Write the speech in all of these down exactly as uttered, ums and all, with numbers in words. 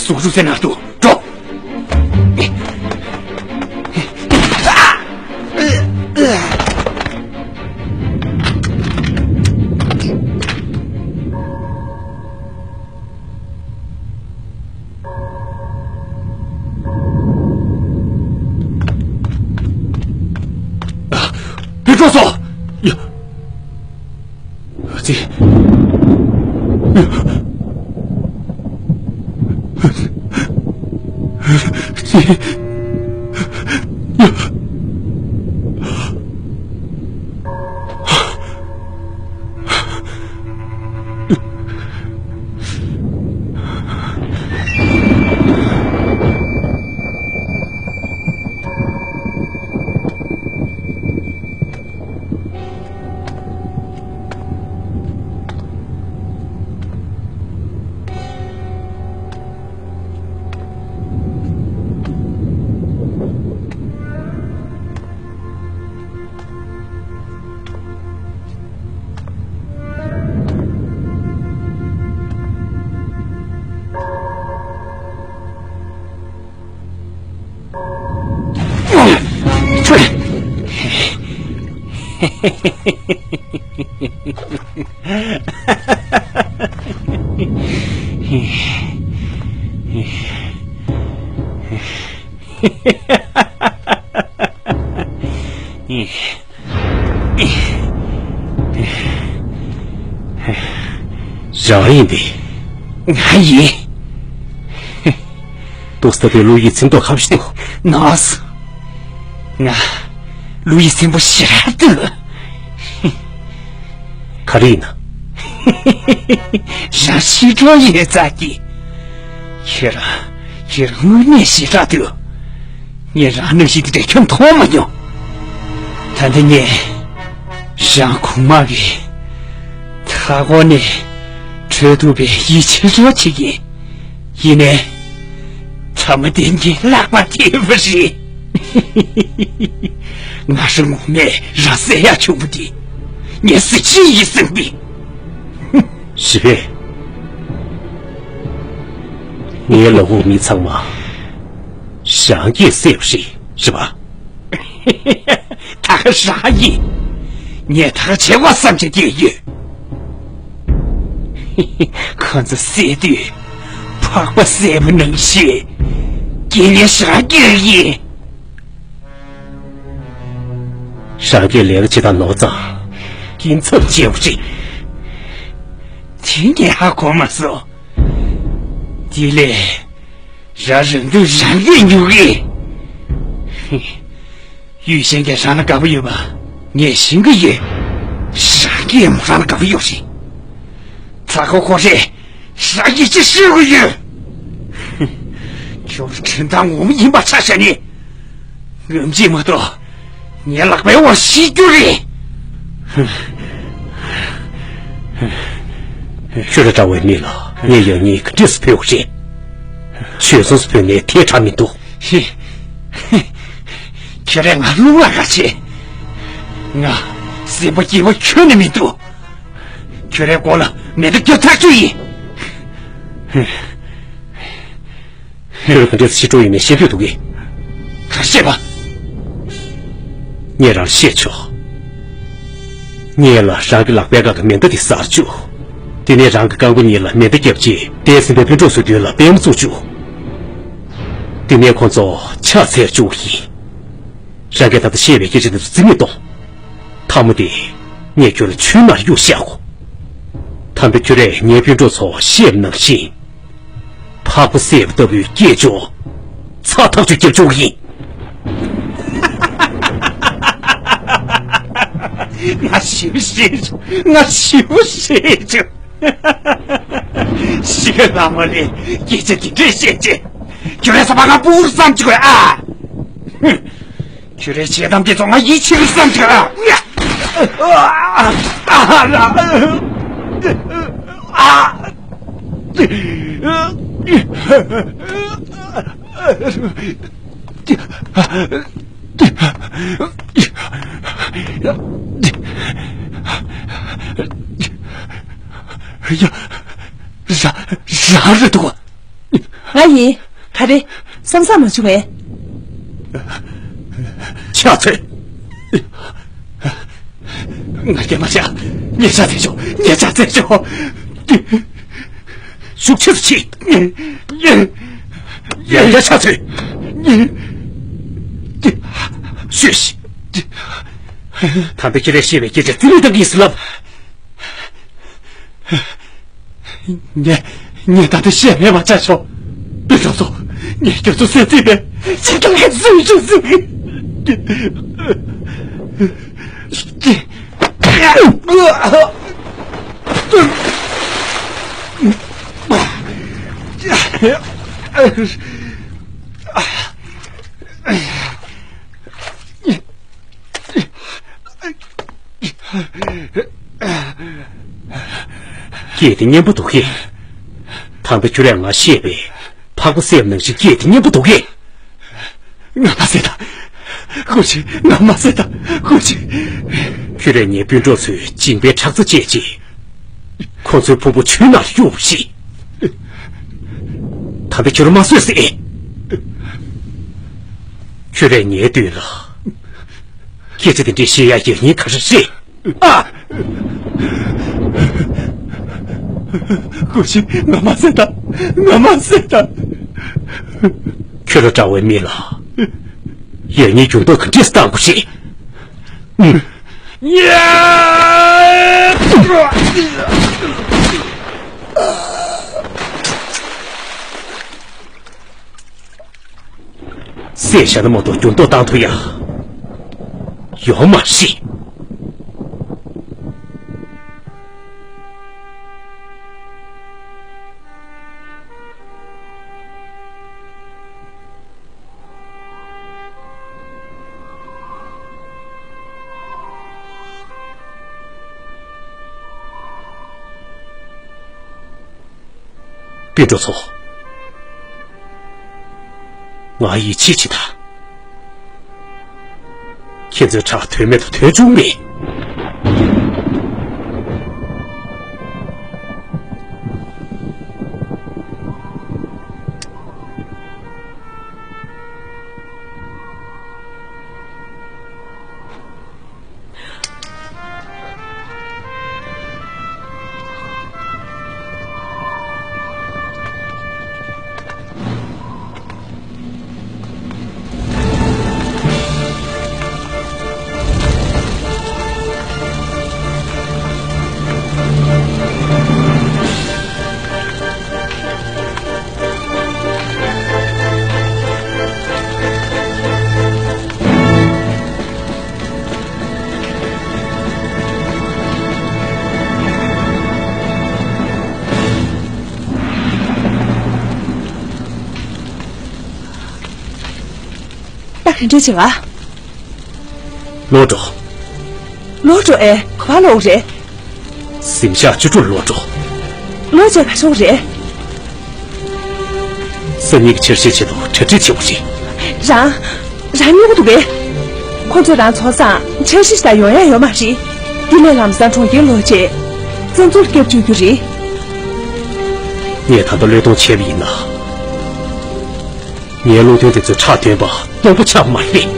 ཟུག་ཟུག་ཟེར་ནས་འདུག་འགྲོ། བུ་གྲོགས་ཚོ། ཡ། ཙི། ཙི། ཡ། རང་ཡིན་པས། ང་ཡིན། ཏོག་ཙམ་དེ་བློ་ཡིད་ཚིམ་མདོག་ཁ་ཞིག་འདུག་ནོག་ང་བློ་ཡིད་ཚིམ་པོ་ཞེ་དྲག་འདུག་ག་རེ་ཡིན་ན། རང་ཞི་གྲོགས་ཡོད་ཙག་གི། ཁྱེད་རང་ཁྱེད་རང་དངོས་གནས་ཞེ་དྲག་འདུག་ངས་རང་ནང་བཞིན་དེ་འདྲ་ཁྱོན་མཐོང་མ་མྱོང་། ད་ལྟ་ངས་རང་གོང་མ་གི་མཐའ་འཁོར་ནས་བྲོས་ཐུབ་པའི་ཡིད་ཆེས་རོགས་བྱེད་ཀྱིན། ཡིན་ནའི། ཐ་མ་དེ་ངའི་ལག་པར་ཐེབས་པ་རེད། ང་རང་ངོ་མས་རང་བསད་ཡག་བྱུང་བ་དེ། ངས་གཟི་བརྗིད་ཡིན་བསམ་གི། ཞི་བས། ངའི་ལག་འོག་མི་ཚང་མ་རང་གིས་བསད་པ་རེད། རེད་པ། ད་ག་རང་ཡིན། ངས་ད་ག་བྱེད་དགོས་བསམ་བྱས་བསྡད་ཡོད། ཁོ་ཚོ་བསད་དུས་ཕག་པ་བསད་པ་ནང་བཞིན་སྐྱེ་ལེ་རང་སྐྱེ་ཡིན། རང་གིས་ལས་ཀ་བྱེད་སྟངས་ནོར་ཙང་སྐྱིན་ཚབ་བཅོལ་བ་རེད། དེ་ངས་ཧ་གོ་མ་སོང་། དེ་ལས། རང་རང་སྡུག་རང་གིས་མྱོང་གི། ཡུལ་གཞན་གྱིས་རང་ལ་དགའ་པོ་ཡོད་པ་ངས་ཤེས་ཀྱི་ཡོད། རང་གིས་མོ་རང་ལ་དགའ་པོ་ཡོད་རེད། ཚ་ཁོ་ཁོ་རེད། རང་གིས་ཅི་ཤེས་ཀྱི་ཡོད། ཁྱོད་ཁྲིམས་ཐག་ངོ་མ་ཡིན་པ་ཆ་བཞག་ནས། ངོམ་གཅིག་མ་གཏོགས་ངའི་ལག་པའི་འོག་ཤི་རྒྱུ་རེད། ཁྱོད་ར་འདྲ་བའི་མི་ལ་ངས་ཡང་སྙིང་ག་འདྲས་སེ་ཕོག་རེད། ཆོས་ཚོགས་སུ་ཕོག་ནས་ཐལ་དྲགས་མི་འདུག་ཁྱོད་རས་ང་རླུང་ལ་ག་བྱེད། ང་སེམས་པ་སྐྱིད་པོ་ཁྱོན་ནས་མི་འདུག་ཁྱོད་རའི་མགོ་ལ་མེ་མདའ་རྒྱབ་ཐག་ཆོད་ཡིན། ཁྱོད་ག་འདྲས་ཕྱི་དྲོ་ཡིན་ནས་ཤེས་འདོད་འདུག་གས། ག་ཤེས་པ། ངས་རང་བཤད་ཆོག་ངས་ལ་རང་གི་ལག་པའི་སྒང་གི་མེ་མདའ་དེ་ཟ་བཅུག་དེ་ནས་རང་གི་རྐང་པ་གཉིས་ལ་མེ་མདའ་བརྒྱབ་རྗེས་འདས་ཟིན་པའི་སྤུན་གྲོགས་ཚོའི་མདུན་ལ་པད་མོ་བཙུགས་བཅུག་དེ་ནས་ཁོང་ཚོ་ཕྱག་འཚལ་བཅུག་གི་ཡིན། རང་གིས་ད་ལྟ་བཤད་པའི་སྐད་ཆ་དེ་ཚོ་རྩིས་མེད་གཏོང་། མཐའ་མ་དེ་ངས་ཁྱོད་ལ་ཆུའི་ནང་གཡུགས་བཞག་གོ། དམ་པའི་ཁྱོད་རས་ངའི་སྤུན་གྲོགས་ཚོ་བཤད་པ་ནང་བཞིན། ཕག་པ་བསད་པ་ལྟ་བུའི་སྐད་ཅོར་ཚ་ཐག་ཆོད་རྒྱབ་ཆོག་གི་ཡིན། ང་ཞེ་པོ་ཞེད་བྱུང་། ང་ཞེ་པོ་ཞེད་བྱུང་། ཤི་ཁ་ལ་མ་ལས་སྐད་ཆ་དེ་འདྲས་བཤད་ཅེས། ཁྱོད་རས་ས་པ་ང་སྤུ་གུར་བསམ་གྱི་གོ་ཨ། ཁྱོད་རའི་བྱེད་སྟངས་དེ་ཚོ་ང་ཡིད་ཆེས་བསམ་བྱ། ཡ། རང་རེད་འདུག་ང་ཡིན། ག་རེ། བསམ་བསམ་མ་བྱུང་ངས། ཕྱག་འཚལ། ང་རྒྱལ་མ་བྱ། ངས་ཕྱག་འཚལ་ཆོག་ངས་ཕྱག་འཚལ་ཆོག་ཤུགས་ཆེ་རུ་ཕྱིན། ཡ་ཡ་ཕྱག་འཚལ། ཤོད་ཤིག་ད་ལྟ་ཁྱེད་རས་བཤད་པའི་སྐད་ཆ་རྩིས་ལེན་བཏང་གི་ཡིན་ཟེར་ལབ། ངས་ངས་ད་ལྟ་བཤད་མེད་པ་ཆ་ཆོག་པི་ཏྲོ་ཚོ། ངས་ཁྱོད་ཚོ་བསད་རྩིས་མེད། ཁྱེད་ཚོ་ངས་བཟོས་ཆོག་ཟིག་སྐད་དེ་སྙན་པོ་འདུག་གས། ད་ལྟ་ཁྱོད་རས་ང་བཤད་པའི་ཕག་པ་བསད་པ་ནང་བཞིན་སྐད་དེ་སྙན་པོ་འདུག་གས། ང་མ་བསད་ད། ཧུ་ཅི། ང་མ་བསད་ད། ཧུ་ཅི། ཁྱོད་རས་ངའི་སྤུན་གྲོགས་ཚོའི་སྦྱིན་པའི་ཁྲག་རྩ་བཅད་རྗེས། ཁོ་ཚོའི་ཕུང་པོ་ཆུའི་ནང་ལ་གཡུགས་པ་རེད། ད་ལྟ་ཁྱོད་ར་མ་བཟོད་ཟེར། ཁྱོད་རས་ངའི་མདུན་ལ་སྐད་ཆ་དེ་འདྲས་བཤད་ཡ་ཡག་ཉེས་ག་རེ་རེད། ཨ། ཀུ་ཤི། ང་མ་བསད་ད། ང་མ་བསད་ད། ཁྱོད་ར་འདྲ་བའི་མི་ལ་ཡག་ཉེས་འགྱུར་ལྡོག་ག་འདྲས་བཏང་དགོས་རེད། བསད་བཞག་ན་མ་གཏོགས་འགྱུར་ལྡོག་བཏང་ཐུབ་ཡ་ཡོད་མ་རེད། སྤུན་གྲོགས་ཚོ། ང་ཡིད་ཆེས་བྱེད་དང་། ཁྱེད་ཚོའི་ཁྲག་དོན་མེད་དུ་དོན་བྱུང་མེད། ད་ག་འདྲ་བྱེད་ག། ལོག་འགྲོ། ལོག་འགྲོ་ཨེ། ག་པར་ལོག་རེད། གཟིམ་ཤག་ཅུ་དྲུག་ལོག་འགྲོ། ལོག་བྱས་ག་ཆོག་རེད། སང་ཉིན་གྱི་འཆར་གཞིའི་ཆེད་དུ་གྲ་སྒྲིག་བྱེད་དགོས་རེད། རང་། རང་སྨྱོ་གི་འདུག་གས། ཁོ་ཚོས་རང་ཚོང་སང་འཆར་གཞི་ཞིག་དང་ཡོང་ཡ་ཡོད་མ་རེད། འདི་ནས་ལམ་སང་གྲོང་ཁྱེར་ལོག་བྱས། བཙན་འཛུལ་སྐྱབས་བཅོལ་རྒྱུ་རེད། ངས་ད་ལྟ་བློས་གཏོང་བྱས་པ་ཡིན་ན། ངའི་བློ་མཐུན་དེ་ཚོའི་ཁྲག་འདོན་པ་སྟོང་པ་ཆགས་པ་མ་རེད།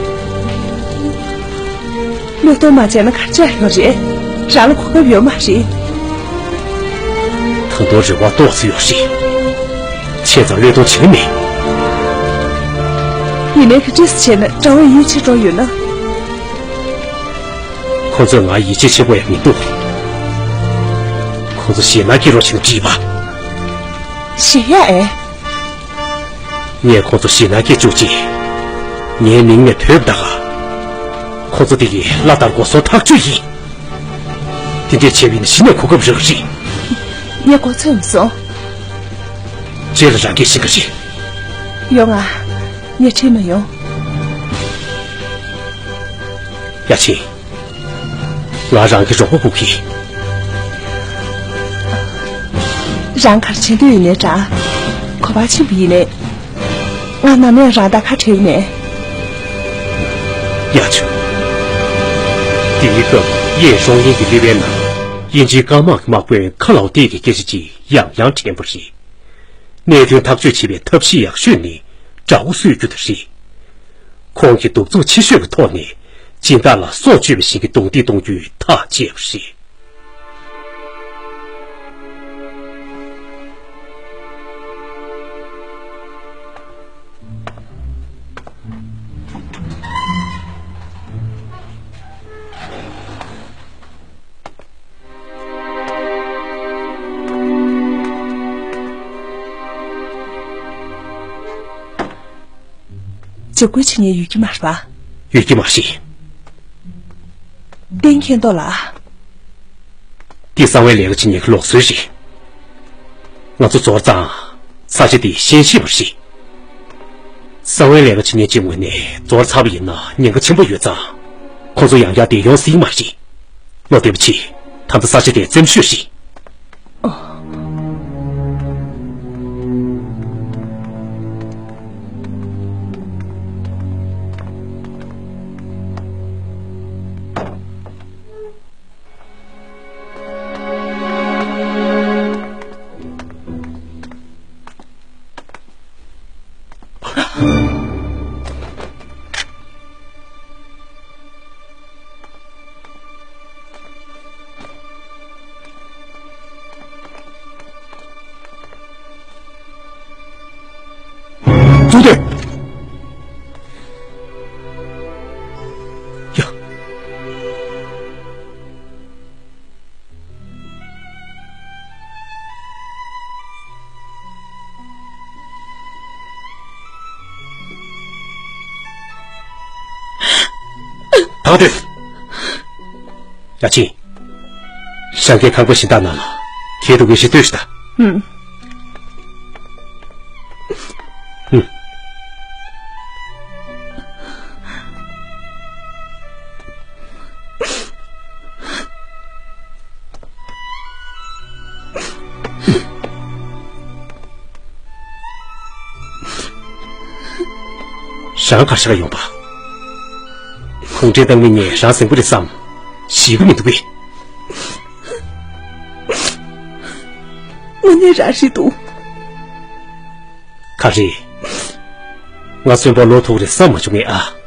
བློས་གཏོང་མ་བྱས་ན་ག་རེ་ཆགས་ཡོད་རེད། རང་ལ་གོ་སྐབས་ཡོད་མ་རེད། ད་དུང་རེ་བ་ཏོག་ཙམ་ཡོད་རེད། བྱས་ཙང་བློས་གཏོང་བྱེད་ཀྱི་མེད། ཡིན་ནའི་ག་འདྲས་བྱས་ན་དགྲ་བོས་ཡིད་ཆེས་འགྲོ་ཡོད་ན། ཁོ་ཚོས་ང་ཡིད་ཆེས་བྱེད་དགོས་ཡ་མི་འདུག་ཁོ་ཚོ་ཞེད་སྣང་སྐྱེ་རོགས་བྱེད་ཀྱི་བྲིས་པ། ཞེད་ཡ་ཨེ། ངས་ཁོ་ཚོ་ཞེད་སྣང་སྐྱེ་བཅུག་རྗེས། ངའི་མིང་ནས་བོས་པ་ད་ག་ཁོ་ཚོ་དེ་གའི་བླ་དར་གོ་སོ་ཐག་ཆོད་ཡིན། དེ་འདྲས་བྱས་པ་ཡིན་ན་གཞི་ནས་གོ་སྐབས་རག་རེད། ངས་གོ་ཚོད་མི་སོང་། རྗེས་ལ་རང་གིས་ཤེས་ཀྱི་རེད། ཡོང་ང་། ངས་ཁྲིད་མ་ཡོང་། ཡ་ཆེ། ང་རང་གི་རོགས་པ་དགོས་ཀྱི། རང་ག་རེ་བྱེད་འདོད་ཡིན་ནའི་འདྲ། ག་པར་ཕྱིན་པ་ཡིན་ནའི། ང་ནམ་ཡང་རང་དང་ཁ་བྲལ་གྱི་མེད། ཡ་ཆུ། དེའི་སྐབས་གཡས་གཞོང་དབྱིངས་ཀྱི་ལི་པའི་ནང་དབྱིན་ཇིའི་སྐམ་དམག་གི་དམག་དཔོན་ཁ་ལའོ་ཏེ་གི་སྐད་ཆ་ཅིག་ཡང་ཡང་དྲན་པ་རེད། གནད་དོན་ཐག་གཅོད་བྱེད་པའི་ཐབས་ཤེས་ཡག་ཤོས་ནི་དགྲ་བོ་གསོད་རྒྱུ་དེ་རེད། ཁོང་གིས་གདུག་རྩུབ་ཆེ་ཤོས་ཀྱི་ཐོག་ནས་སྦྱིན་བདག་ལ་སྲོག་གཅོད་པ་བཞིན་གྱི་རྡུང་རྡེག་གཏོང་རྒྱུའི་ཐག་བཅད་པ་རེད། འཇབ་རྒོལ་བྱེད་མཁན་ཡོད་ཀྱི་མ་རེད་པ། ཡོད་ཀྱི་མ་རེད། གཏན་འཁེལ་མདོག་ལ། འདི་གསང་བའི་ལས་ཀ་བྱེད་མཁན་གྱི་ལུགས་སྲོལ་རེད། ང་ཚོ་འཛོར་ཙང་ས་ཆ་འདི་ཤན་ཤེས་པ་རེད། གསང་བའི་ལས་ཀ་བྱེད་མཁན་གྱི་ངོས་ནས་འཛོར་ཚར་བ་ཡིན་ན་ཉེན་ཁ་ཆེན་པོ་ཡོད་ཙང་། ཁོང་ཚོ་ཡང་བསྐྱར་འདིར་ཡོང་སྲིད་མ་རེད། བློ་བདེ་པོ་བྱེད། ད་ལྟ་ས་ཆ་དེ་བཙན་ཤོས་རེད། འཛུལ་ཏེ། ཡ། ད་སྡོད། ཡ་ཆིན། ཞང་གིས་ཁང་པ་གཞན་དག་ནང་ལ་གྱེས་འདུག་གི་ཞིག་ལྟོས་ཤིག་ད། ཨུམ། ཨུམ། རང་ག་ཤ་ཡོང་པ། གུང་ཁྲན་ཏང་མི་ངས་རང་ཟིང་པོ་རེད་བསམ། ཞིག་གི་མི་འདུག་གས། དངོས་གནས་རང་རེད་འདུག། ག་རེ། ང་གསོན་པོ་ལོ་ཐུག་རེད་བསམ་མ་བྱུང་ངས་ཨ།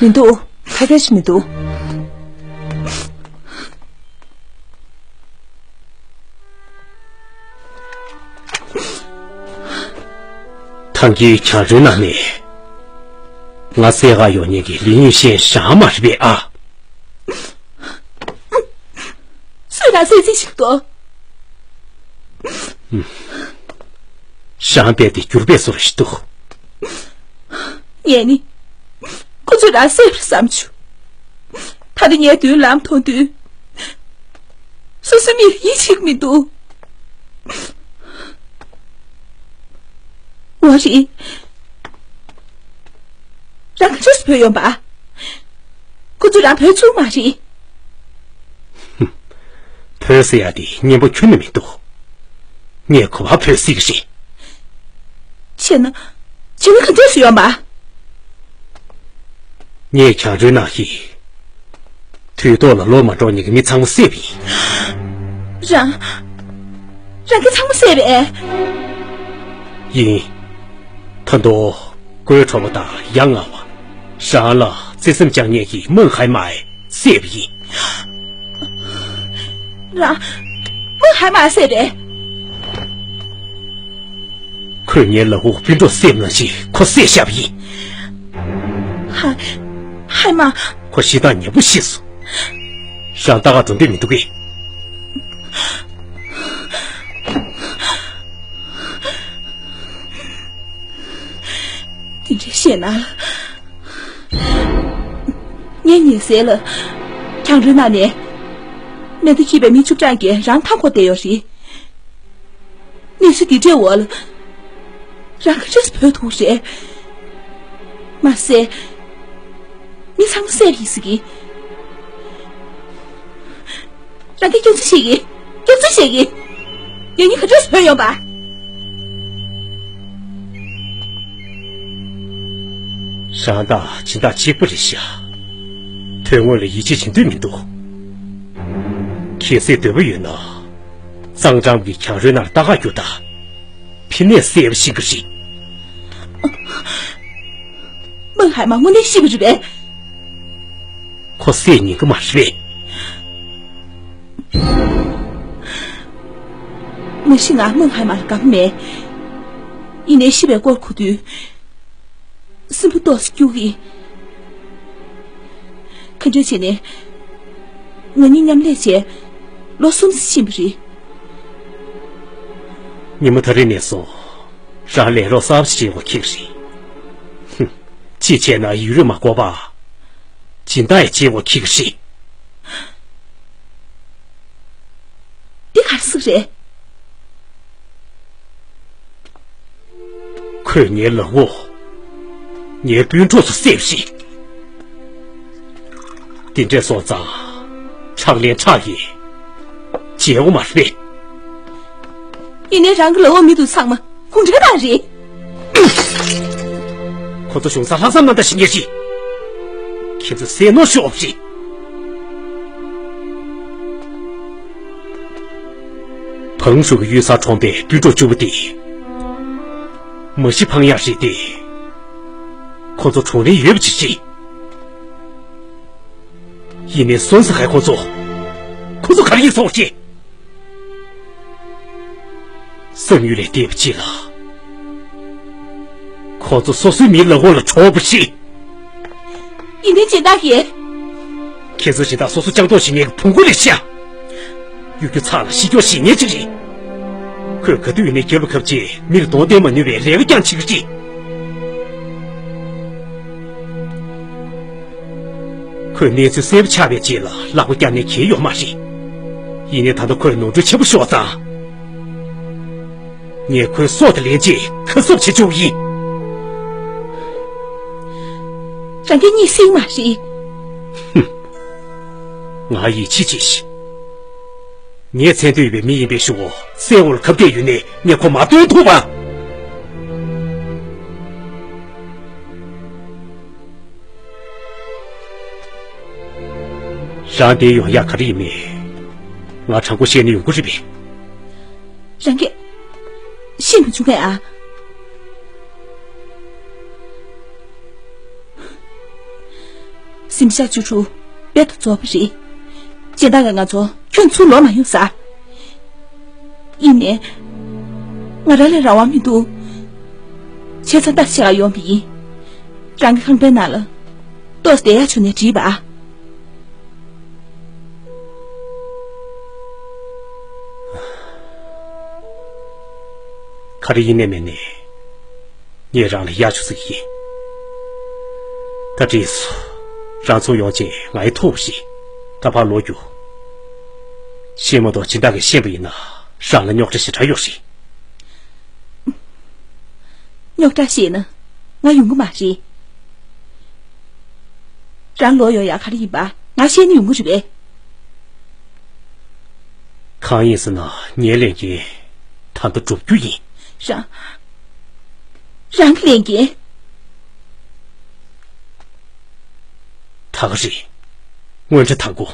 མི་འདུག། ཕ་གི་ཞིག་མི་འདུག། ཐང་གི་གྱང་རོའི་ནང་ནས་ང་བསད་ག་ཡོང་མཁན་གྱི་ལི་ཡུན་ཤན་རང་མ་རེད་པས་ཨ། སུས་རང་བསད་རྩིས་ཞིག་འདུག། རང་རྦད་དེ་འགྱུར་བས་བཟོ་ར་ཞིག་འདུག། ངས་ནི། ཁོ་ཚོས་རང་བསད་པར་བསམ་བྱུང་། ད་ལྟ་ངའི་མདུན་ལམ་མཐོང་དུས། སོ་སོའི་མིག་ལ་ཡིད་ཆེས་མི་འདུག། འོ་རེད། རང་ག་འདྲས་བུད་ཡོང་པ། ཁོ་ཚོས་རང་བུད་ཚུགས་མ་རེད། བུད་ཟེར་ཡ་དེ་སྙན་པོ་ཁྱོན་ནས་མི་འདུག། ངས་ག་པར་བུད་སྲིད་ཀྱི་རེད། བྱས་ན། བྱས་ན་ག་འདྲས་སུ་ཡོང་པ། ངས་གྱང་རོའི་ནང་གི་དུས་ཐོག་ལ་ལོག་མ་འགྲོ་མཁན་གྱི་མི་ཚང་མ་བསད་པ་ཡིན། རང་། རང་གིས་ཚང་མ་བསད་པས། ཡིན། ད་དུང་། དགོད་བྲོ་བ་དང་ཡ་ང་བ། རང་ལ་བརྩེ་སེམས་བཅངས་མཁན་གྱི་མོན་ཧའེ་མའི་བསད་པ་ཡིན། རང་། མོན་ཧའེ་མའི་བསད་པས། ཁོས་ངའི་ལག་འོག་སྤུན་གྲོགས་བསད་པ་ནང་བཞིན་ཁོ་བསད་བཞག་པ་ཡིན། ཧ། ཧའེ་མ། ཁོ་ཤི་སྟངས་ཉེས་པོ་ཤེས་སོང་། རང་ལྟ་ག་འགྲོ་འདོད་མི་འདུག་གས། དེ་འདྲ་བཤད་ན། ངའི་ཉེ་སྲས་ལ། གྱང་རོའི་ནང་ནས། མེ་མདའ་འཁྱེར་བའི་མི་བཅུ་གྲངས་ཀྱིས་རང་མཐའ་འཁོར་བསྡད་ཡོད་རེད། གནས་ཚུལ་འདི་འདྲའི་འོག་ལ། རང་ག་འདྲས་བུད་ཐུབ་རེད། མ་བསད། མི་ཚང་མ་བསད་པ་ཡིན་ཟེར་གི། རང་གིས་སྐྱོན་འཛུགས་བྱེད་ཀྱི། སྐྱོན་འཛུགས་བྱེད་ཀྱི། ཡང་སྙིང་ག་འདྲ་ཞིག་ཡོད་པ། རང་དང་སྦྱིན་བདག་གཅིག་པ་རེད་ཤག་དོན་དངོས་ལ་ཡིད་ཆེས་བྱེད་འདོད་མི་འདུག་གལ་སྲིད་འདོད་པ་ཡོད་ན། གཙང་འགྲམ་གྱི་གྱང་རོའི་ནང་ལ་ལྟ་ག་རྒྱུགས་དང་། ཕི་ནས་བསད་པ་ཤེས་ཀྱི་རེད། མོན་ཧའེ་མ་དངོས་གནས་ཤི་བ་རེད་པས། ཁོ་བསད་ཉན་གྱི་མ་རེད་པས། མ་གཞི་ང་མོན་ཧའེ་མ་ལ་དགའ་པོ་མེད། ཡིན་ནའི་ཤི་བའི་སྐོར་གོ་དུས། སེམས་པ་ཏོག་ཙམ་སྐྱོ་གི། ག་འདྲ་བྱས་ནས་ང་གཉིས་མཉམ་ལས་བྱས་ལོ་གསུམ་ཙམ་ཕྱིན་པ་རེད། ཉི་མ་ད་རེས་ནས་བཟུང་རང་ལས་རོགས་གསར་པ་ཞིག་བྱེད་དགོས་ཁེལ་རེད། ཧུམ། ཅི་བྱས་ན་ཡུན་རིང་མ་འགོར་བར་སྦྱིན་བདག་ཡང་བྱེད་དགོས་ཁེལ་རེད། འདི་ག་རེ་ཟེར་རེད། ཁོས་ངའི་ལག་འོག་ངའི་སྤུན་གྲོགས་ཚོ་བསད་པ་རེད། དེ་འདྲ་སོང་ཙང་ཁྲག་ལན་ཁྲག་གིས་འཇལ་དགོས་མ་རེད། ཡིན་ནའི་རང་གི་ལག་འོག་མི་འདུག་ཚང་མ་ཁོང་ཁྲོ་ག་རེད། ཁོ་ཚོ་གཞུང་སར་ལྷག་བསམ་རྣམ་དག་བྱེད་མཁན་རེད། ཁྱེད་ཚོས་བསད་ནོར་ཤོར་བ་རེད། བང་ཧྲུའུ་གི་གཡུལ་སར་གྲོངས་པའི་སྤུན་གྲོགས་བཅུ་པོ་དེ། མ་གཞི་ཕངས་ཡག་རེད་དེ། ཁོ་ཚོ་གྲོངས་རན་ཡོད་པ་ཅིག་རེད། ཡིན་ནའི་སུན་སི་ཧའེ་ཁོ་ཚོ། ཁོ་ཚོ་ག་རེ་ཡིན་སོང་ཅི། བསམ་ཡུལ་ལས་འདས་པ་ཅིག་ལ། ཁོ་ཚོ་སོ་སོའི་མིའི་ལག་འོག་ལ་གྲོངས་པ་ཞིག་ཡིན་ནའི་སྦྱིན་བདག་གིས། ཁྱེད་ཚོ་སྦྱིན་བདག་སོ་སོ་སྤྱང་ཐོག་ཞིག་ངེད་ཀྱི་བུང་གོ་ལས་ཤ། གཡུ་རྒྱུ་ཚང་ལ་ཤི་སྐྱོ་ཞིག་ངེད་ཅིག་རེད། ཁོས་ག་དུས་ཡིན་ནའི་རྒྱབ་ལ་ཁབ་ཅེས་མི་ལ་གདོང་བསྟན་མ་ནུས་པའི་ལས་ཀ་རྐྱང་བྱེད་ཀྱི་རེད། ཁོས་གནས་ཚུལ་གསལ་པོ་ཆགས་པའི་རྗེས་ལ་ལག་པ་བཀྱག་ནས་གལ་ཡོད་མ་རེད། ཡིན་ནའི་ད་ལྟ་ཁོས་ནོར་འཁྲུལ་ཆེན་པོ་ཤོར་ཙང་། ངས་ཁོའི་སྲོག་དེ་ལེན་ཆེད་ཁ་གསབ་བྱེད་བཅུག་ཡིན། རང་གི་གཉིད་སད་མ་རེད། ཧུམ། ང་ཡིད་ཆེས་བྱེད་ཤིག་ངའི་མཚན་ཐོས་ཡོད་པའི་མི་ཡིན་པའི་ཤུགས་སེ་འོར་ཁབ་གདལ་ཡོད་ནས་ངས་ཁོ་མ་བཏོན་ཐུབ་པ། རང་འདིར་ཡོང་ཡག་ག་རེ་ཡིན་མིན། ང་དྲང་པོ་བཤད་ན་ཡོང་གི་རེད་པས། རང་གིས་ཤེས་མི་བྱུང་ངས་ཨ། གཟིམ་ཤག་བཅུ་དྲུག་དཔེ་དང་རྫོགས་པ་རེད། སྦྱིན་བདག་གིས་ང་ཚོ་ཁྱོན་ཚུར་ལོག་མ་ཡོང་ཟེར། ཡིན་ནའི། ང་རང་ལ་རང་དབང་མི་འདུག་བྱས་ཙང་ལྟ་ཞིག་ཡོང་བ་ཡིན། རང་གི་ཁང་པའི་ནང་ལ་ཏོག་ཙམ་བསྡད་ཡག་བྱུང་ན་འགྲིག་པ། ག་རེ་ཡིན་ནའི་མིན་ནའི། ངས་རང་ལ་གཡར་ཆོག་ཟེར་གྱི་ཡིན། ད་འགྲིག་སོང་། རང་ཚུར་ཡོང་རྗེས་ང་ཡི་ཐུག་པ་ཞིག་ད་ཕར་ལོག་རྒྱུགས། ཤེས་མ་གཏོགས་སྦྱིན་བདག་གིས་ཤེས་པ་ཡིན་ན་རང་ལ་རྙོག་དྲ་ཞེ་དྲག་ཡོད་རེད། རྙོག་དྲ་ཞེད་ན་ང་ཡོང་གི་མ་རེད། རང་ལོག་ཡོང་ཡག་ག་རེ་ཡིན་པ་ང་ཤེས་ན་ཡོང་གི་རེད་པས། གང་ཡིན་ཟེར་ན་ངའི་ལས་འགན་ད་ལྟ་སྒྲུབ་རྒྱུ་ཡིན། རང་། རང་གི་ལས་འགན། ད་ག་རེད། དངུལ་ཁྲི་དང་པོ།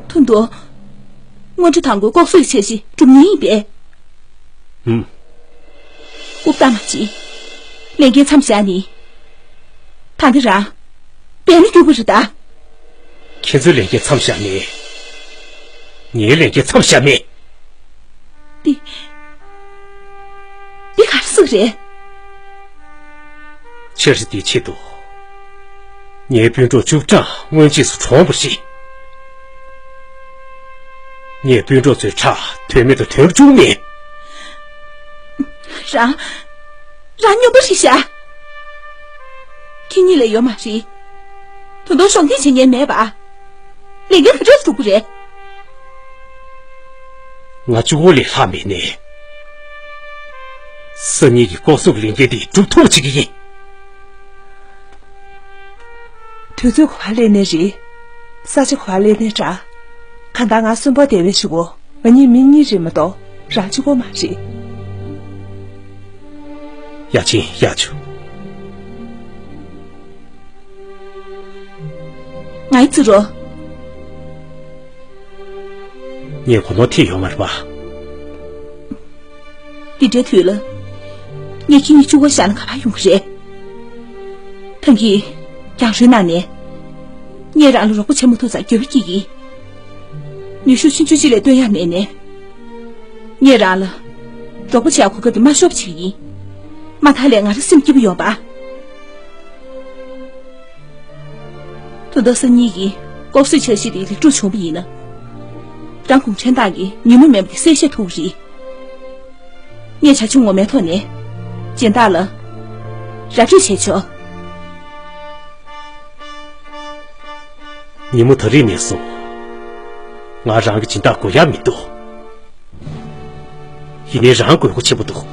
ཐུང་དུ། དངུལ་ཁྲི་དང་པོ་ལྐོག་གསོད་ཀྱི་འཆར་གཞི་སྒྲུབ་མཁན་ཡིན་པས། ཧུམ། ཨུབ་ཏ་མ་ཅི། ལས་འགན་མཚམས་བཞག་ནི། ད་འདི་རང་། འབད་ན་རྒྱུག་པ་རེད་ད། ཁྱེད་ཚོའི་ལས་འགན་མཚམས་བཞག་མེད། ངའི་ལས་འགན་མཚམས་བཞག་མེད། འདི། འདི་ག་རེ་ཟེར་རེད། འཆར་གཞི་འདིའི་ཆེད་དུ། ངའི་སྤུན་གྲོགས་བཅུ་གྲངས་སྔོན་རྗེས་སུ་གྲོངས་པ་རེད། ངས་སྤུན་གྲོགས་ཚོའི་ཁྲག་དོན་མེད་དུ་དོན་བཅུག་མེད། རང་། རང་སྨྱོན་པ་རེད་ཤག་ཁྱེད་གཉིས་ལས་ཡོད་མ་རེད། ད་དུང་གཞོགས་འདེགས་བྱེད་མཁན་མེད་པ། ལས་འགན་ག་འདྲས་སྒྲུབ་ཀྱི་རེད། ང་གཅིག་པོ་ལས་ལྷག་མེད་ནས། སང་ཉིན་གྱི་ལྐོག་ཟ་གི་ལས་འགན་དེ་སྒྲུབ་ཐུབ་པ་བྱེད་ཀྱི་ཡིན། དུས་ཚོད་ག་པར་སླེབས་ནའི་རེད། ས་ཆ་ག་པར་སླེབས་ནའི་འདྲ། གང་ལྟར་ང་གསོན་པོ་བསྡད་པའི་གཞུག་གུ་ང་གཉིས་མི་གཉིས་རེད་མ་གཏོགས་རང་གཅིག་པོ་མ་རེད། ཡ་ཆེན་ཡ་ཆུ། ང་ཡི་རྩི་རོ། ངས་གོ་ནོར་ཐེབས་ཡོད་མ་རེད་པ། འདི་འདྲའི་དུས་ལ། ངས་ཁྱེད་གཉིས་གཅིག་པོ་བཞག་ན་ག་པར་ཡོང་གི་རེད། ཐང་གིས་རྒྱང་ཤོད་གནང་ནས། ངས་རང་ལ་རོགས་པ་བྱེད་མ་ཐུབ་ཙང་འགྱོད་པ་སྐྱེ་གི། ནུས་ཤུགས་ཆུང་ཆུང་ཅིག་ལས་བཏོན་ཡག་མེད་ནས། ངས་རང་ལ་རོགས་པ་བྱེད་ཡག་གོ་སྐབས་དེ་མ་ཤོར་བ་བྱེད་ཀྱི་ཡིན། མ་མཐའ་ལས་ང་རང་སེམས་སྐྱིད་པོ་ཡོང་པ། དོན་དག་སང་ཉིན་གྱི་ལྐོག་གསོད་འཆར་གཞི་དེ་ལེགས་གྲུབ་བྱུང་བ་ཡིན་ན། རང་གུང་ཁྲན་ཏང་གིས་ཉིན་མོ་མེད་པ་དེ་གསལ་བཤད་ཐུབ་ཀྱི་རེད། ངས་བྱ་བྱེད་ངོ་མའི་ཐོག་ནས་སྦྱིན་བདག་ལ་ར་སྤྲོད་བྱས་ཆོག་ཉིན་མོ་ད་རེས་ནས་བཟུང་ང་རང་གི་སྦྱིན་བདག་དགོས་ཡག་མི་འདུག་ཡིན་ནའི་རང་དགོས་མཁོ་ཆེན་པོ་འདུག་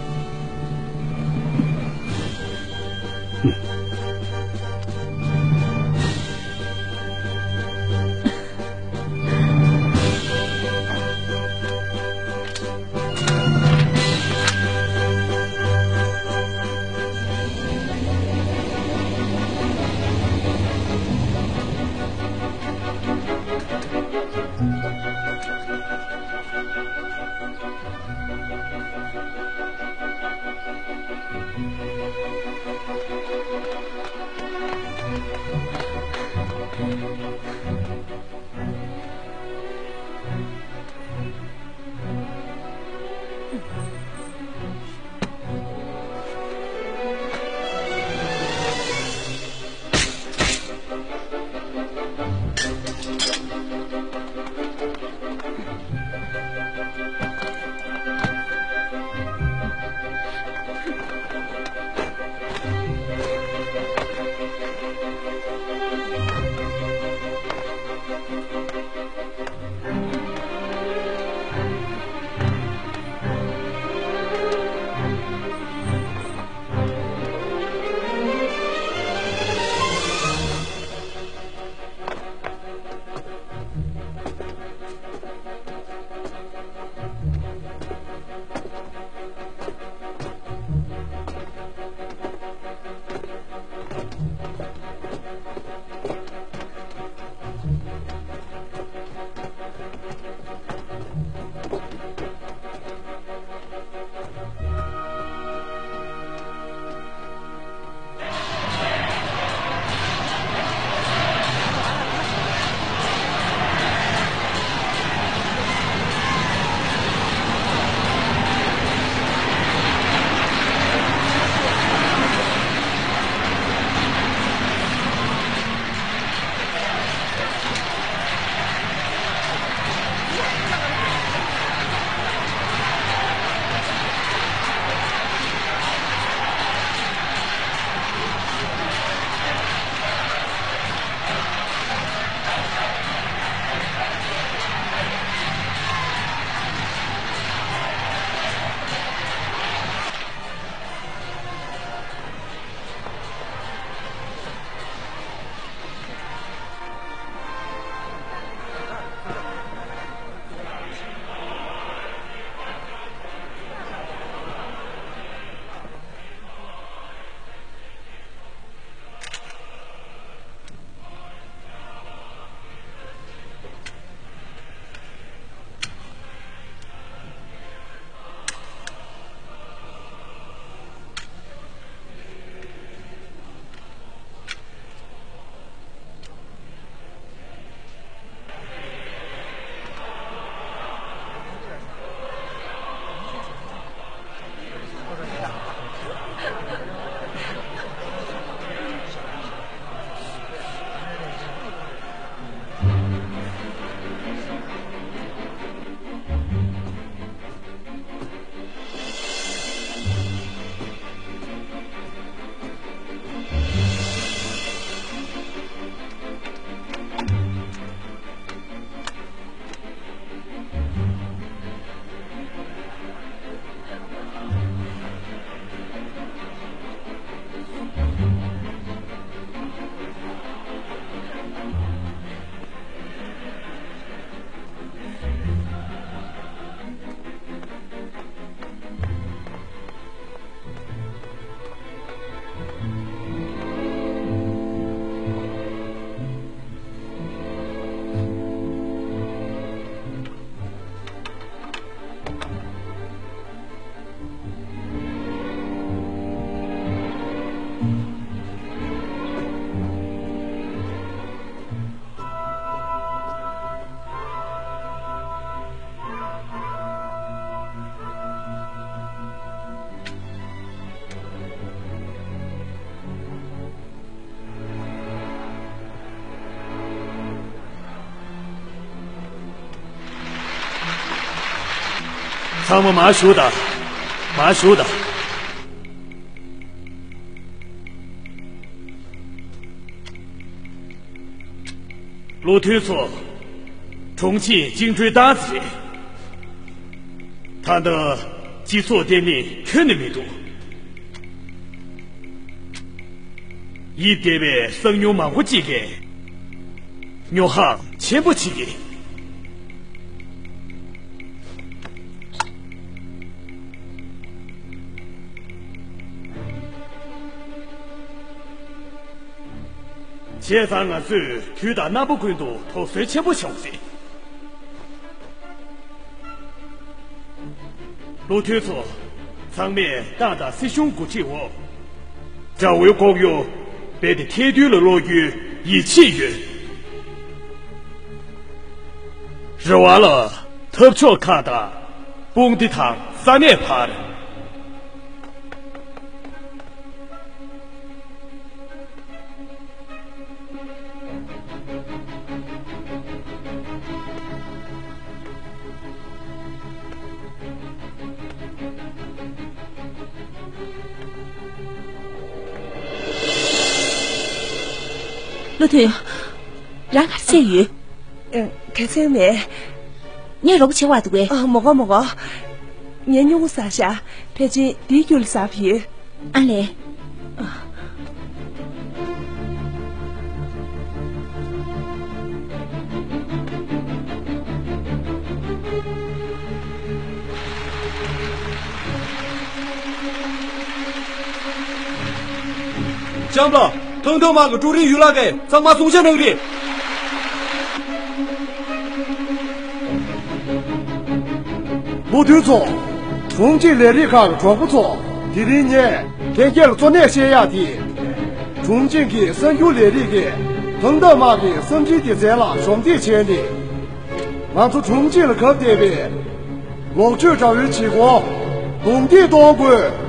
ཚང་མ་མར་བཞུགས་དང་། མར་བཞུགས་དང་། བློ་མཐུན་ཚོ། གྲོང་ཁྱེར་བཅིངས་འགྲོལ་བཏང་ཚར་རེད། ད་ལྟ་སྤྱི་ཚོགས་བརྟན་ལྷིང་ཁྱོན་ནས་མི་འདུག་ཡིབ་བསྡད་པའི་གསང་ཉུལ་མང་པོ་ཅིག་གིས་ཉོ་ཧང་ཆེན་པོ་བྱེད་ཀྱི། བྱས་ཙང་ང་ཚོས་དུས་དང་རྣམ་པ་ཀུན་ཏུ་དོགས་ཟོན་ཆེན་པོ་བྱུང་སྲིད། བློ་མཐུན་ཚོ། ཚང་མས་ཏང་དང་སྲིད་གཞུང་འགོ་ཁྲིད་འོག་དགྲ་བོའི་ལྐོག་གཡོ་རྦད་དེ་ཐལ་རྡུལ་ལ་སློག་རྒྱུའི་ཡིད་ཆེས་ཡོད། རེ་བ་ལ་འཐབ་ཕྱོགས་ཁག་དང་དཔུང་སྡེ་དང་ས་གནས་བར། བློ་མཐུན། རང་ག་རེ་བྱས་ཡོད། ཨ། ག་ཚོད་མེད། ངས་རོགས་པ་བྱེད་དགོས་འདུག་གས། ཨ། མི་དགོས་མི་དགོས། ངས་སྨྱུ་གུ་ཟ་བཞག་ཕལ་ཆེར་འདིའི་རྒྱུད་ལ་ཟ་བ་ཡོད། ཨ་ལས། ཨ། ལྕམ་ལགས། ཐང་ཐང་དམག་གི་ཀྲུའུ་རིན་ཡུས་ལགས་ཀྱིས་ཚང་མ་བསྲུང་བྱ་གནང་གི་རེད། བློ་མཐུན་ཚོ། གྲོང་ཁྱེར་ལས་རིགས་ཁག་གི་གྲོགས་པོ་ཚོ། དེ་རིང་ངས་ལྷན་རྒྱས་ལ་གཙོ་གནད་བཤད་ཡག་དེ། གྲོང་ཁྱེར་གྱི་གསར་འགྱུར་ལས་རིགས་ཀྱིས་ཐང་ཐང་དམག་གི་གསང་འཕྲིན་སྡེ་ཚན་ལ་ཞབས་འདེགས་བྱས་ནས། ང་ཚོ་གྲོང་ཁྱེར་ལ་གབ་བསྡད་པའི་ལོག་སྤྱོད་དགྲ་བོའི་བྱེད་སྒོ་རྡུང་རྡེག་གཏོང་དགོས།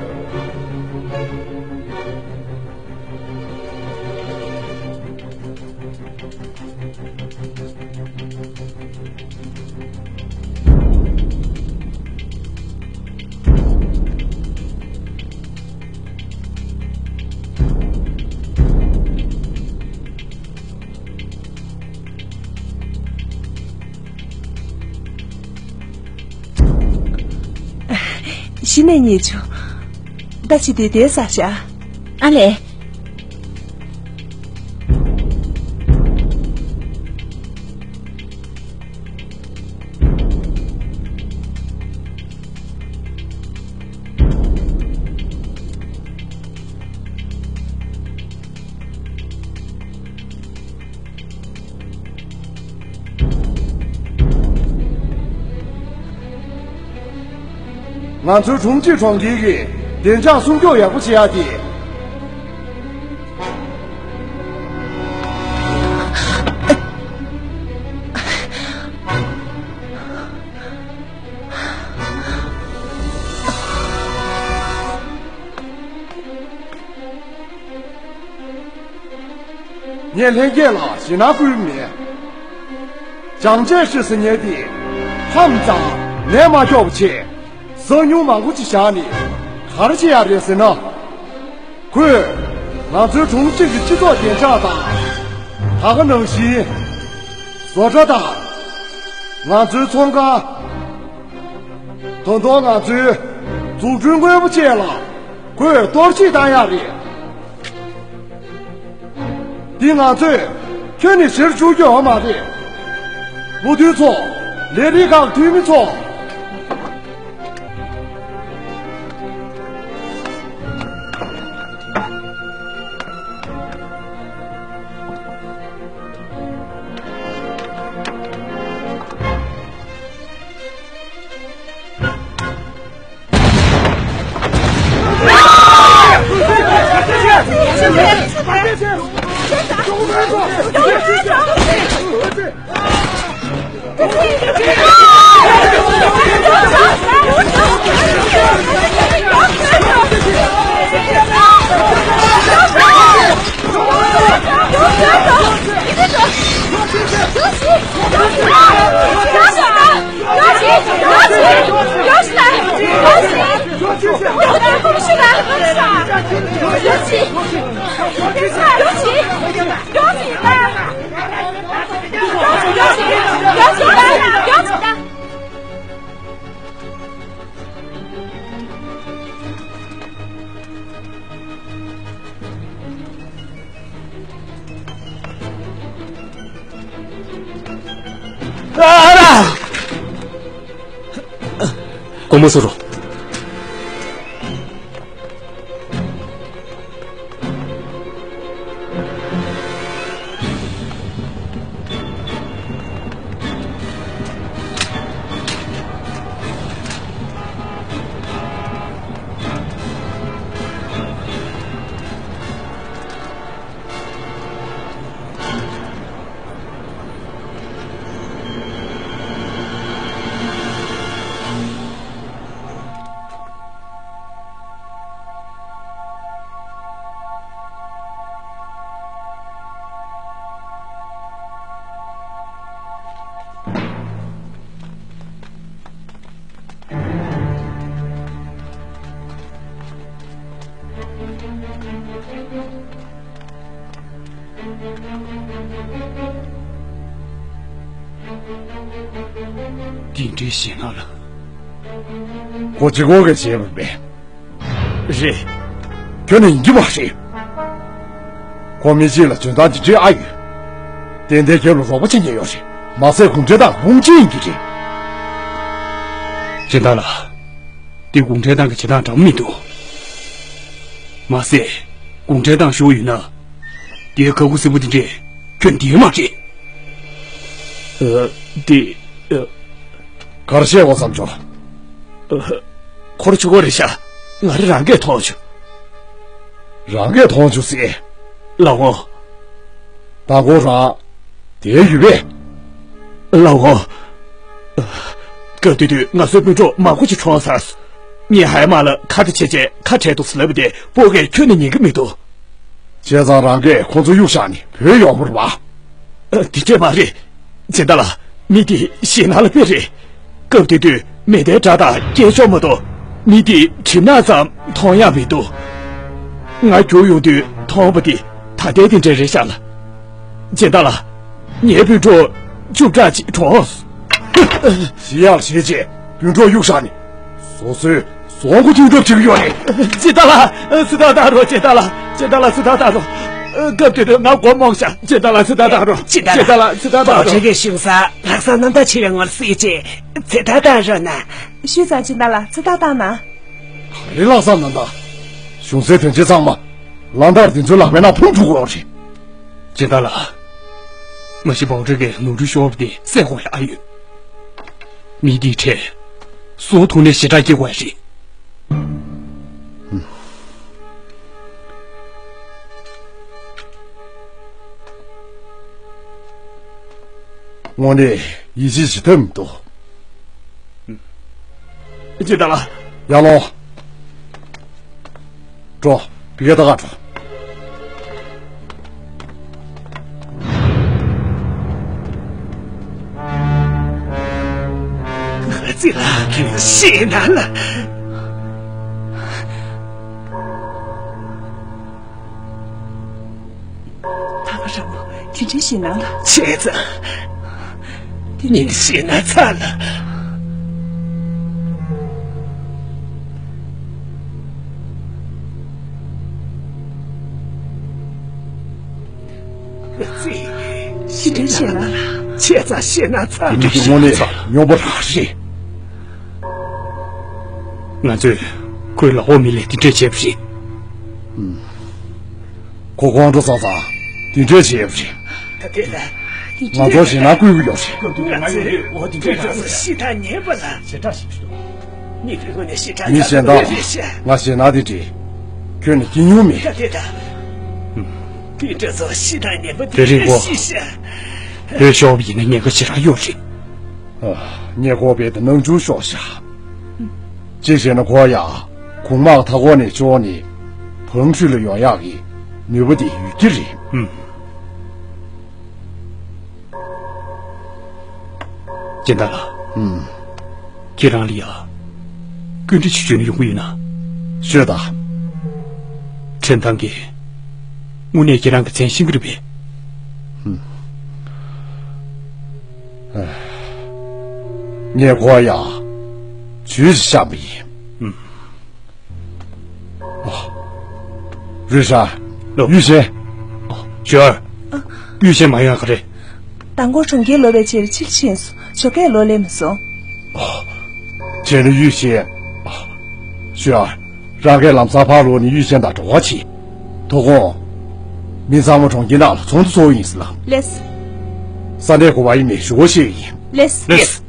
གཞི་ནས་ཉེས་བྱུང་། ད་བྱེད་དུས་དེ་ཟ་བཞག་ཨ་ལས། ང་ཚོའི་གྲོང་ཁྱེར་གྲོང་ཁྱེར་གྱི་བདེ་འཇགས་སྲུང་སྐྱོབ་ཡག་པོ་བྱེད་ཡག་དེ། ངས་ལྷན་རྒྱས་ལ་ཞེད་སྣང་སྐུལ་མེད། བྱང་ཆས་ཤི་ཟིན་ཉེན་དེ་ཧམ་ཙང་ལན་མ་ཁྱོག་པ་བྱས། གསང་ཉུལ་མང་པོ་ཅིག་བཞག་ནས་ག་རེ་བྱེད་ཡག་རེད་ཟེར་ན། ཁོས་ང་ཚོའི་གྲོང་ཁྱེར་གྱི་སྤྱི་ཚོགས་བདེ་འཇགས་དང་། ད་ག་ནང་བཞིན་བཟོ་གྲྭ་དང་། ང་ཚོའི་ཚོང་ཁང་། ད་དུང་ང་ཚོའི་འཛུགས་སྐྲུན་དངོས་པོ་བཅས་ལ་ཁོས་གཏོར་བཤིག་བཏང་ཡག་རེད། འདི་ང་ཚོས་ཁྱོན་ནས་གཞིར་བཅུག་རྒྱུ་ཡོད་མ་རེད། བློ་མཐུན་ཚོ། ལས་རིགས་ཁག་འཐུས་མི་ཚོ། དགོངས་པ་མཚོ་རུ། འདི་འདྲའི་ཞེད་སྣང་ལ། ཁོ་གཅིག་པོ་གིས་བྱས་པ་མེད། རེད། ཁྱོད་ནི་ཡིན་གྱི་མ་རེད། ཁོ་མི་གཅིག་ལ་འཇོན་ཐང་འདི་འདྲའི་ཨ་ཡོད། ཏན་ཏན་ཁྱོད་ལ་རོགས་པ་བྱེད་མཁན་ཡོད་རེད། མ་ཟད་གུང་ཁྲན་ཏང་དཔུང་སྐྱེད་ཡིན་གྱི་རེད། སྦྱིན་བདག་ལགས། དེ་གུང་ཁྲན་ཏང་གི་བྱེད་སྟངས་འདྲ་མི་འདུག་མ་ཟད། གུང་ཁྲན་ཏང་ཤོར་ཡོད་ན། དེའི་ཁ་ཁུ་སིམ་པོ་དེ་འདྲས་ཁྱོད་འདིའི་མ་རེད། ཨ། དེ། ཨ། ག་རེ་བཤད་དགོས་བསམ་བྱུང་། ཨ། ཁོ་ར་ཆུ་ཁོ་རེད་ཤག་ང་རེ་རང་གིས་མཐོང་བྱུང་། རང་གིས་མཐོང་བྱུང་ཟེར། ལགས་འོང་། མདང་དགོང་རང་། དེའི་ཡུལ་བས། ལགས་འོང་། སྐབས་དེ་དུས་ང་ཚོའི་སྤུན་གྲོགས་མང་པོ་ཅིག་གྲོངས་ཚར་སོང་། ངས་ཧའེ་མ་ལ་ཁ་བརྡ་བྱས་རྗེས་ཁ་བྲལ་འདུག་ཟེར་ལབ་པ་དེ་སྤོ་གས་ཁྱོན་ནས་ཉན་གྱི་མི་འདུག་བྱས་ཙང་རང་གིས་ཁོ་ཚོ་གཡུག་བཞག་ནས་བུད་ཡོང་བ་རེད་པ། ཨ། དེ་འདྲས་མ་རེད། སྦྱིན་བདག་ལགས། མི་དེ་ཞེད་སྣང་ལ་དཔེ་རེད། སྐབས་དེ་དུས་མེ་མདའི་སྒྲ་དང་སྐད་ཅོར་མ་གཏོགས་མི་དེའི་གྲིབ་ནག་ཙམ་མཐོང་ཡག་མི་འདུག་ང་རྒྱུགས་ཡོང་དུས་མཐོང་བ་དེ་ད་ལྟའི་དེ་འདྲས་རེད་ཤག་ལགས། སྦྱིན་བདག་ལགས། ངའི་སྤུན་གྲོགས་བཅུ་ཕྲག་གཅིག་གྲོངས། ཞི་ཡག་བྱས་རྗེས་སྤུན་གྲོགས་གཡུག་བཞག་ནས། སོ་སོའི་བཟོ་མགོ་ཐུག་གྲབས་བྱེད་ཀྱི་ཡོད་རེད། སྦྱིན་བདག་ལགས། སུ་ཐག་བཏང་རོགས། སྦྱིན་བདག་ལགས། སྦྱིན་བདག་ལགས། སུ་ཐག་བཏང་རོགས། སྐབས་དེ་དུས་ང་མགོ་རྨོངས་ཤག་སྦྱིན་བདག་ལགས། སུ་ཐག་བཏང་རོགས། སྦྱིན་བདག་ལགས། སྦྱིན་བདག་ལགས། སུ་ཐག་བཏང་རོགས། རྡོ་རྗེ་གི་གཞུང་སར་ལྷག་བསམ་རྣམ་དག་ཆེ་བའི་ངོར་གཟིགས་རྗེས་ཚེ་ཐག་བཏང་རོགས་གནང་། ཞུས་ཙང་སྦྱིན་བདག་ལགས། ཚེ་ཐག་བཏང་གནང་། ག་རེ་ལྷག་བསམ་རྣམ་དག་གཞུང་སའི་དོན་ཆེན་ཚང་མ་གླང་དར་འདི་ཚོའི་ལག་པའི་ནང་ཕུང་ཐུབ་ཀྱི་ཡོད་རེད། སྦྱིན་བདག་ལགས། མ་གཞི་བའོ་ཀྲི་གིས་ནོར་འཁྲུལ་ཤོར་བ་དེ་སེལ་དགོས་ཡག་ཡོད། མི་འདིའི་གྲས་སུ་ཐུག་ནས་ཞེ་དྲག་སྐྱེ་དགོས་ཡག་རེད། དངོས་གནས་ཡིད་ཆེས་བྱེད་ཐབས་མི་འདུག་སྦྱིན་བདག་ལགས། ཡར་ལོངས། འགྲོ། ཕ་གིར་ལྟ་ག་འགྲོ། ང་ཚོ་ལ་ཞེད་སྣང་ལ། ཐང་ར་མོ་དེ་འདྲའི་ཞེད་སྣང་ལ། བྱས་ཙང་། དེ་ངའི་ཞེད་སྣང་ཚ་ལ། ང་ཚོས་ཞེད་སྣང་ལ། བྱས་ཙང་ཞེད་སྣང་ཚ་ལ། དེ་འདྲའི་ཞེད་སྣང་ཚ་ལ། སྨྱོ་པོ་རང་རེད། ང་ཚོས་ཁོའི་ལག་འོག་མི་ལ་དེ་འདྲས་བྱས་པ་རེད། ཁོ་ཁོང་ཁྲོ་ཟ་ཙང་དེ་འདྲས་བྱས་པ་རེད། ད་དེ་ལ། ང་ཚོར་ཞེད་སྣང་སྐུལ་གྱི་ཡོད་རེད། ང་ཚོས་འོ་དེ་འདྲས་ཀྱང་ཞེ་དྲག་ཉེས་པ་ལ། ཞེ་དྲག་ཞིག་འདུག་མི་དེ་ངོ་ནས་ཞེ་དྲག་མི་གཞན་དག་ང་ཞེད་སྣང་དེ་འདྲས་ཁྱོན་ནས་སྐྱེ་མྱོང་མེད། ད་དེ་ད། དེ་འདྲ་ཚོ་ཞེ་དྲག་ཉེས་པ་དེ་དེ་རིང་འདྲས་གོ་ཤི་ཤ། བོད་ཤོར་བ་ཡིན་ན་ཉེན་ཁ་ཞེ་དྲག་ཡོད་རེད། ཨ། ཉེན་ཁ་རྦད་དེ་སྣང་ཆུང་ཤོར་ཤག་གཅིག་བྱས་ན་ཁོ་ཡང་གོང་དམག་མཐའ་འཁོར་ནས་བཅོམ་ནས་བང་ཁྲོད་ལ་ཡོང་ཡག་གི་ནུས་པ་དེ་ཡོད་ཀྱི་རེད། ཨུམ། སྦྱིན་བདག་ལགས། ཨུམ། ཁྱེད་རང་ལ་ཡ། བཀའ་འདྲི་ཞིག་ཞུས་ན་ཡོང་གི་ཡོད་ན། ཤོད་དང་། ཁྲིན་ཐང་གིས། དངོས་གནས་ཁྱེད་རང་གི་མཚན་ཤེས་ཀྱི་རེད་པས། ངས་ཁོ་ཡ་ཇུས་ཤིག་བཤམས་པ་ཡིན། ཨ། རུས་ཧྲ། ལོ། ཡུས་ཤེན། ཞོར། ཡུས་ཤེན་མ་ཡོང་ག་རེད། དང་པོ་གྲོང་ཁྱེར་ལོག་པའི་ཕྱིར་ཕྱིར་ཕྱིན་སོང་། ཞོགས་ཀས་ལོག་སླེབས་མ་སོང་། བྱས་ན་ཡུས་ཤེན། ཞོར། རང་གིས་ལམ་སང་ཕར་ལོག་ནས་ཡུས་ཤེན་དང་འབྲེལ་བ་བྱེད། དོ་དགོང་། མི་ཚང་མ་གྲོང་ཁྱེར་ནང་ལ་ཚོགས་འདུ་ཚོགས་ཡིན་ཟེར་ལ། ལེས། ས་གནས་གོ་བ་ཡིན་མེད་ཞུ་བ་ཤེས་ཡིན། ལེས། ལེས།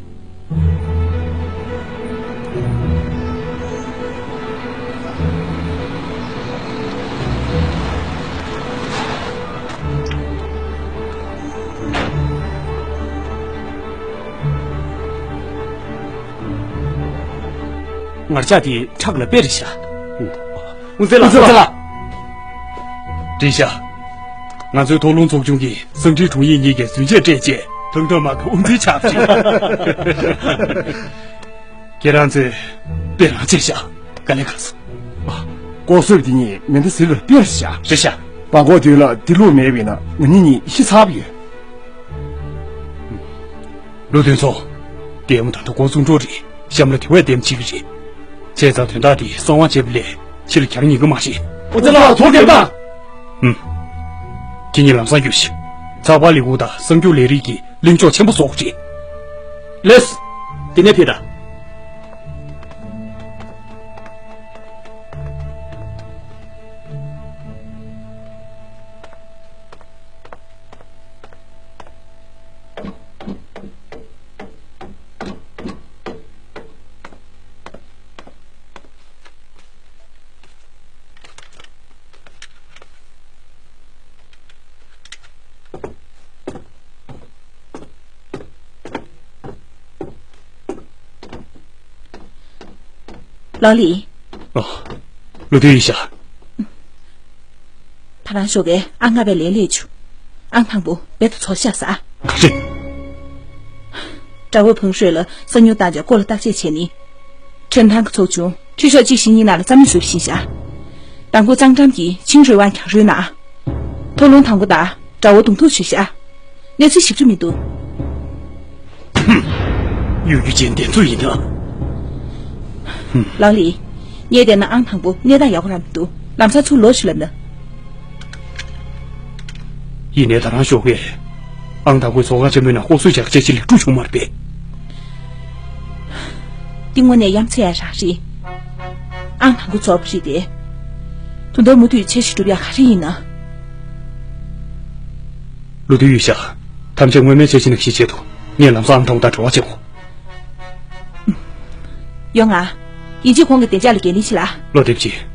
ངར་ལྕགས་དེ་ཁྲག་ལ་དཔེ་རེད་ཤག་དབུ་མཛད་ལགས། དབུ་མཛད་ལགས། བཀྲ་ཤིས། ང་ཚོའི་མཐོ་སློབ་ཚོགས་ཆུང་གིས་སང་ཁྲིན་དྲུང་ཡིག་གཉིས་ཀྱི་རྫུན་ཆས་སྤྲད་རྗེས་ཐང་ཁྲོ་མ་གི་དབུ་མཛད་ཆགས་པ་རེད། ཁྱེད་རང་ཚོས་དཔེ་རང་བྱས་ཤག་དཀའ་ལས་ཁག་སོང་། ལྐོག་གསོད་དེ་གཉིས་མེ་མདའ་ཟིལ་ལ་དཔེ་རེད་ཤག་རེད་ཤག་བང་གོག་དུས་ལ་དེ་ལུགས་མེད་པས་ན་ང་གཉིས་གཉིས་ཤི་ཚར་བ་ཡོད། ལུ་སྟོན་ཚོ། ལྟད་མོ་ད་ལྟ་འགོ་བཙུགས་འགྲོ་རེད། གཤམ་ལ་དེ་བས་ལྟད་མོ་བྱེད་ཀྱི་རེད། བྱས་ཙང་དོན་དག་དེ་གསང་བ་བྱས་པ་ལས་ཕྱི་ལ་གྱར་ཉན་གི་མ་རེད། ཨོ་ཙི་ལགས་ཐུགས་རྗེ་གནང་། ཨུམ། ཁྱེད་གཉིས་ལམ་སང་རྒྱུགས་ཤིག་ཚགས་པར་ལས་ཁུངས་དང་གསར་འགྱུར་ལས་རིགས་ཀྱི་གླེང་ཕྱོགས་ཆེན་པོ་བཟོ་དགོས་རེད། ལེས། དེ་ནས་ཕེབས་དང་། ལའོ་ལི། ཨ། ལུ་ཏུའུ་ཡི་ཤ། ད་རང་ཞོགས་ཀས་ཨང་ལྔ་པའི་ལས་སླེབས་བྱུང་། ཨང་དང་པོ་རྦད་དེ་ཚོར་ཤག་ཟ། ག་རེ། དགྲ་བོ་ཕུང་ཧྲོས་ལ་གསང་ཉུལ་བཏང་བྱས་སྐོར་ལ་བརྟག་དཔྱད་བྱས་ནི། ཁྲེན་ཐང་གི་ཚོགས་ཆུང་ཁྲི་ཤོག་གཅིག་བཞི་གཉིས་ནང་ལ་རྩ་མེད་བཟོས་པ་ཤེས་ཤག་དང་པོ་གཙང་འགྲམ་གྱི་ཆིང་རུའེ་ཝང་གྱང་རོའི་ནང་། མཐོ་རླུང་དང་པོ་དང་དགྲ་བོ་གདོང་ཐུག་བྱས་ཤག་གནས་ཚུལ་ཞིབ་ཏུ་མི་འདུག་གཡོ་སྒྱུ་ཅན་དེ་ཚོ་ཡིན་ན། ལའོ་ལི། ངས་བལྟས་ན་ཨང་དང་པོ་གནས་སྟངས་ཡག་པོ་རང་མི་འདུག་ལམ་སང་ཚུར་ལོག་ཞུ་ལབ་ན། ཡིན་ནའི་ད་རང་ཞོགས་ཀས་ཨང་དང་པོའི་ཚོགས་ཁང་ཆེན་མོའི་ནང་ལྐོག་གསོད་བྱ་བྱེད་ཅིག་ལེགས་གྲུབ་མ་རེད་པས། འདི་དངོས་གནས་ཡ་མཚན་ཡང་རང་རེད། ཨང་དང་པོ་ཚོགས་པ་རེད་དེ། དོན་དག་མུ་མཐུད་འཆར་གཞི་སྒྲུབ་ཡག་ག་རེ་ཡིན་ན། ལུ་ཏུའུ་ཡི་ཤ། ཐམས་ཅད་སྔོན་མའི་འཆར་གཞི་ནང་བཞིན་བྱེད་དོ། ངས་ལམ་སང་ཨང་དང་པོ་དང་འབྲེལ་བ་བྱེད་དགོས། ཡོང་ང་། ཡིན་གཅིག་ཁོང་གི་བདེ་འཇགས་ལ་འགན་ལེན་བྱེད་ལ། བློ་བདེ་པོ་བྱེད།